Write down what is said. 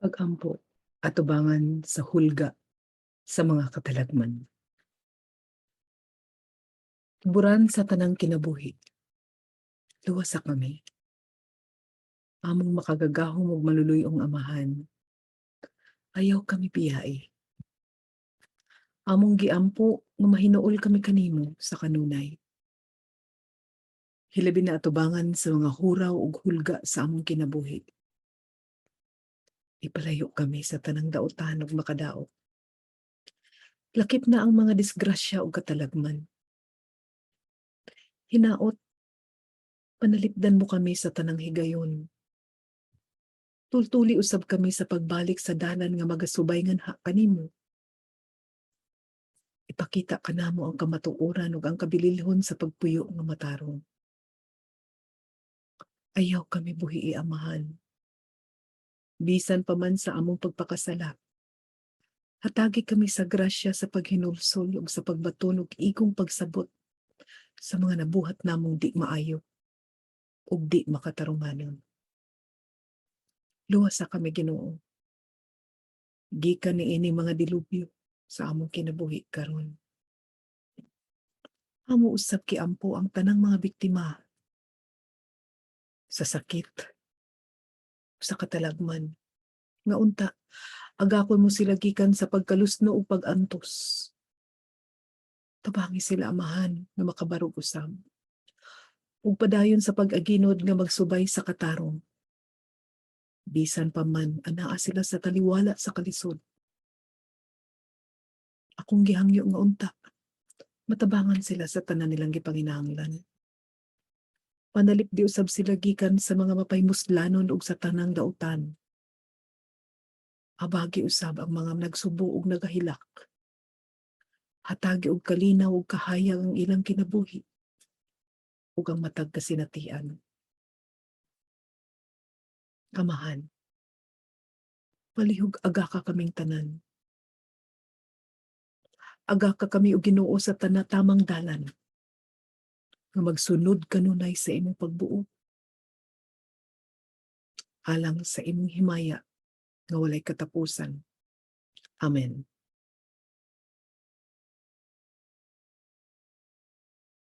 Pag-ampo atubangan sa hulga sa mga katalagman. Tuboran sa tanang kinabuhi. Luwasa kami. Among makagagahom ug maluluy-ong Amahan. Ayaw kami biyai. Among giampo nga mahinuol kami kanimo sa kanunay. Hilabi na atubangan sa mga huraw ug hulga sa among kinabuhi. Ipalayo kami sa tanang dautan ug makadaot. Lakip na ang mga disgrasya ug katalagman. Hinaot, panalipdan mo kami sa tanang higayon. Tultuli usab kami sa pagbalik sa dalan nga magasubay nganha kanimo. Ipakita kanamo ang kamatuoran ug ang kabililhon sa pagpuyo nga matarong. Ayaw kami buhii, Amahan. Bisan pa man sa among pagpakasala, hatagi kami sa grasya sa paghinulsol ug sa pagbaton og igong pagsabot sa mga nabuhat namong di maayo ug di makatarunganon. Luwasa kami, Ginoo, gikan niini mga dilubyo sa among kinabuhi karon. Amo usab giampo ang tanang mga biktima sa sakit, sa katalagman, nga unta agakon mo sila gikan sa pagkalusno ug pag-antos. Tabangi sila, Amahan, nga makabarog usab ug padayon sa pag-aginod nga magsubay sa katarong bisan pa man anaa sila sa taliwala sa kalisod. Akong gihangyo nga unta matabangan sila sa tanan nilang gipanginahanglan. Panalipdi usab sila gikan sa mga mapahimuslanon ug sa tanang dautan. Abagi usab ang mga nagsubo ug nagahilak. Hatagi og kalinaw ug kahayag ang ilang kinabuhi ug ang matag kasinatian. Amahan, palihog agaka kaming tanan. Agaka kami o Ginoo sa tana tamang dalan nga magsunod kanunay sa imong pagbuot, alang sa imong himaya nga walay katapusan. Amen.